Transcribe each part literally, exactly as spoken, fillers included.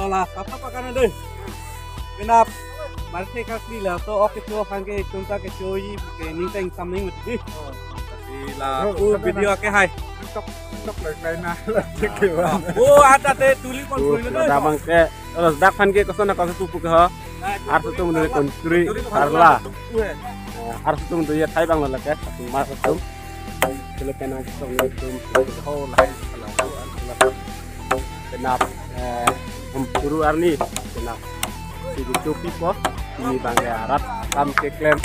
Hala, tap tap akan dei. Penap, mari se kak di la, to oke to hangke tum ta ke choi, ke ning teng tam ning mati. Sila, oh, u video ke hai. Tok, tok lai lai na, la, cek ke bang. Oh, ada te tuli kon. Oh, tuli na. Ada bang ke, terus dak aphan ke koson na koson tupu ke ho. Arso tum dei kon turi, karla. Eh, arso tum dei ya thai bang la ke, satu mas tum. Sila penang song tum, ho lai, hala, hala. Penap, eh, hum puru arni, penap. Sigi chopipo, ini bang ya rat kam keklem.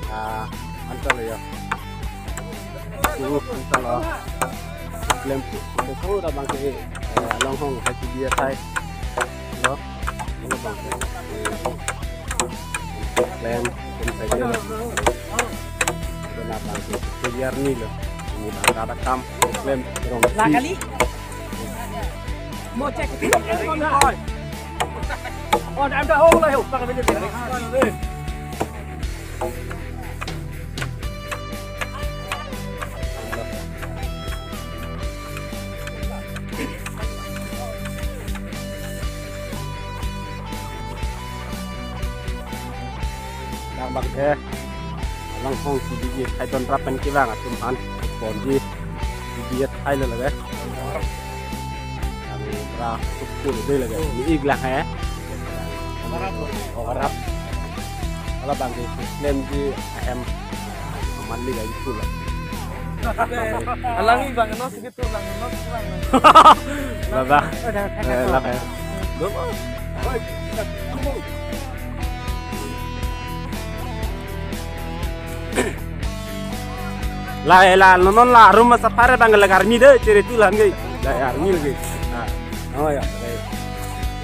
Ah, antal ya. Puru antal ya. Keklem, puru da bang ke, eh, longhong, hai dia thai. Lo, lo bang ke. Keklem, kum saja lo. Penap bang ke, sigi arni lo. Ini bang ada kam, keklem, rong. Lah kali. Mo cek. Oh, dah, dah, oh, lah, oh, pakai beli. Yang bang ke, longhong sigi thai ton rap pen kevang atum aphan ponji. Sigi thai lo lage. Kami pra sukul dei lage. Ni iglang he. Oh, harap. Hala bang ke keklem ji ahem. Aman li lagi pula. Alangi bang no sigi tu bang no bang. Baba. Eh, lah ya. La, eh, la, non, non la, room masa pare bang la garmi de, chere tu lan ge. La, ya, army ge. Ah, oh ya, eh.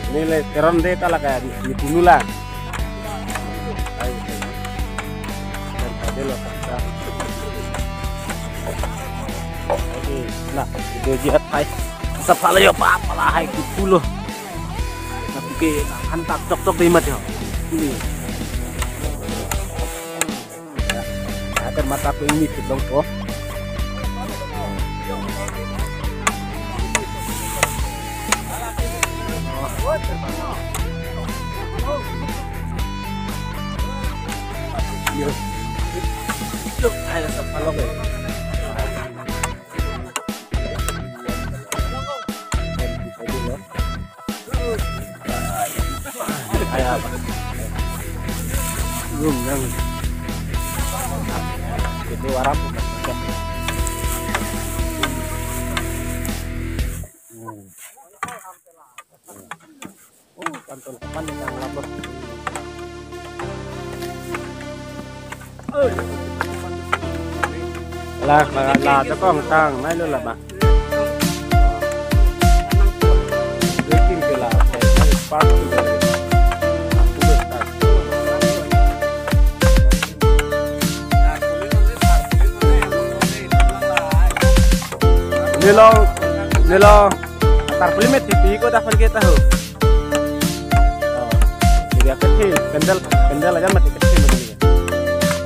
Ini le, keron de ta la kaya, ni tunu la. Ai, ai. Dan tadi lo, kata. Oke, nah, itu dia, hai. Masa pala yo, pa, pala, hai, kupulo. Tapi ke, hantak, tok, tok, di mati, ho. Ini. Akan mata ko ini kedong ko. Yo. Cuk, ayo sa palok, eh. Ayo, apa? Belum, yang. Itu warap. Hmm. Oh, kantol kapan yang lapor. La, la, la, jokong tang, nai lo la ba. Bikin ke la, part two. Nilo, nilo, tar puli met tipi ko dah pon kita ho. Oh, jadi apa sih? Kendal, kendal aja mati kecil begini.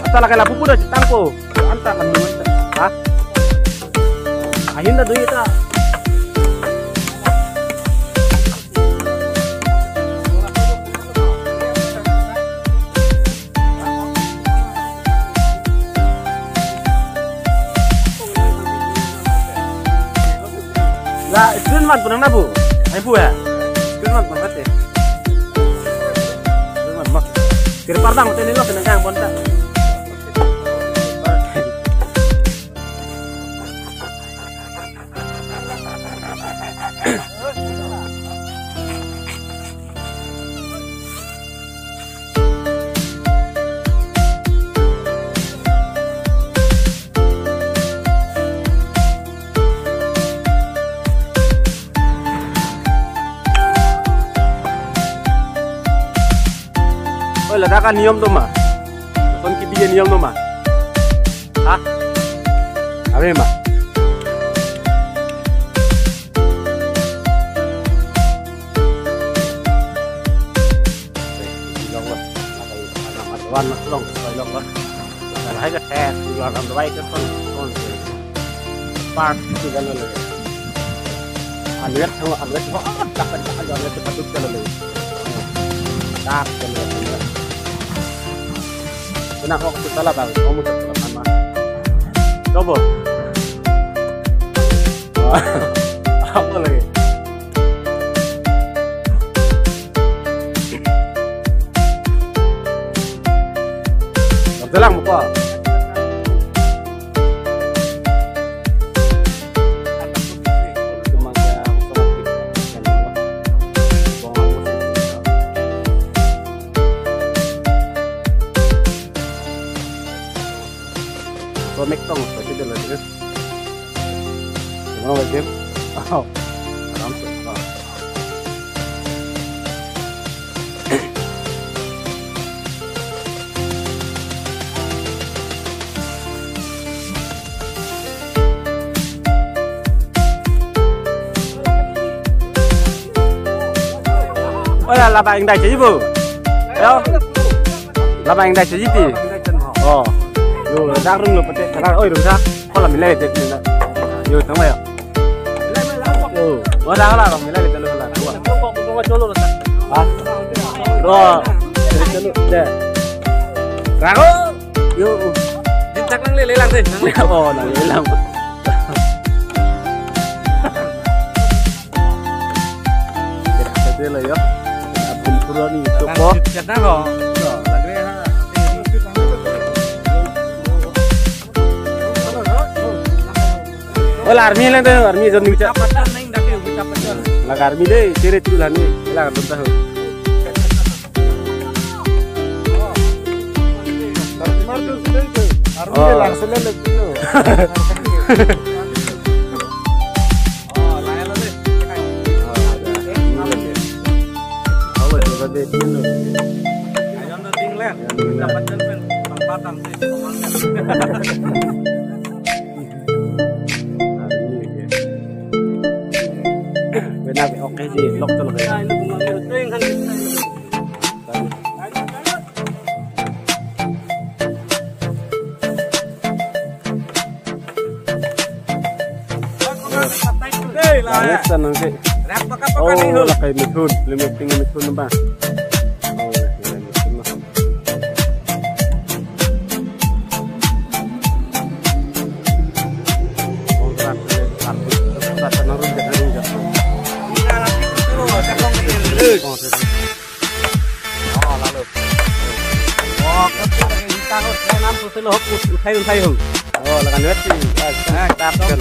Asal lagi lapu pun dah cetang ko. Anta kan dulu. Hah? Ahin dah duit ta. La, screen man punang na bu? Ai bu ya? Screen man punang te. Screen man mo. Kira pardang te ni lo kena jang pon ta. Oi, ladak aniyom do ma? Kon kibi aniyom do ma? Ha? Ave ma? Long lo. Wan long, long lo. Lahai ke thes, long ram dawai ke kon, kon. Park itu kan lo. Anwet, oh, anwet, oh, tak, tak, tak, anwet, tak, tak, tak, tak. Tak, tak, tak, tak. Kena kok tu salah bang, kamu tak salah sama. Coba. Apa lagi? Telang mo pa. Connect tong, pasti dia lagi. Gimana lagi? Oh, aram se. Oh. Ola, labang dai cheji bo. Yo. Labang dai cheji ti. Oh. Yo, dak rum lo pete. Kala, oi, rum sa. Kola milai te. Yo, tama yo. Yo, wala hala ro, milai le talo hala. Ha? Ro. Talo de. Rago. Yo. Jin tak nang le, le lang de. Nang le. Oh, nang le lang. Kita saja lah ya. Abun pura ni itu po. Chat na ko. Lagi ha. Ola army lang tayo, army zone ni ucha. Chapatan na ing dake, chapatan. Laga army de, chirit tu lani, laga dun tayo. Army Oh. Lang sila lagi tu. Oh, lain lagi. Oh, ada. Ini lagi. Oh, ada, ada, ada. Ayon na ding le. Ayon na ding le. Dapat jen pen, pang patang si, pang patang. Nah, ini lagi. Benar, oke ji, lok tuh lagi. Nah, ini bunga merah, tuh yang kan. Hei, lah, Langit ya. Sana ke. Rap pakai pakai Oh, nih, Hul. Lakai mithun, limit tinggi mithun apa? Oh, ya, mithun lah. Oh, rap, rap, rap, rap, rap, rap. Ini lah, nanti tuh, cakong ini. Oh, Oh, lalu. Oh, kau tu lagi kita tu, saya nampu selo hop, uthai, uthai ho. Oh, lakan dua sih. Ah, tak, tak, tak,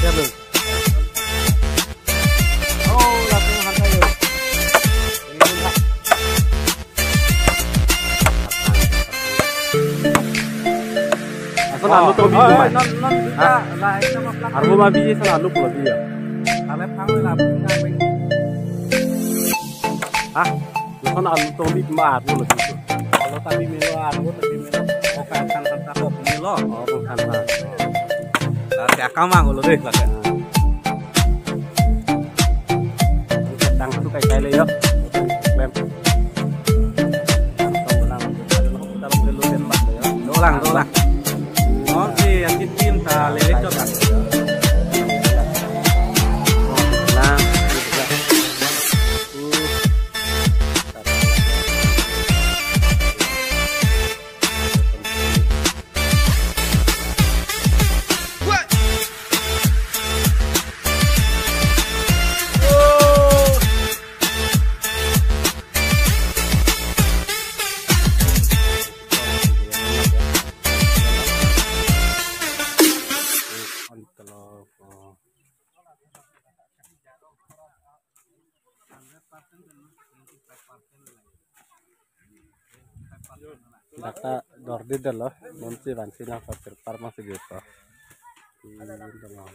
tak, tak. Oh, langsung hantai ho. Asal Oh, alu tobi oh, cuma. Non, non, Hah? Kita, lah, kita mau pelan. Arbo ma biji sana alu pulo dia. Kalau panggil lah, punya apa ini? Hah? Lason alu tobi ma arbo lo gitu. Alu tobi melo, arbo tobi melo. Oh, kan, kan, kan, kan. Oh, melo. Oh, kan, kan. Nah, si akam ang ulo deh, lah, kan. Tang tu kai kai le yo. Lem. Dolang, dolang. Oh, si yang kitin ta lele chot. Dolang. Dak ta dordit dolo, non si vansi nang patir parma si gitu. Ini dolo.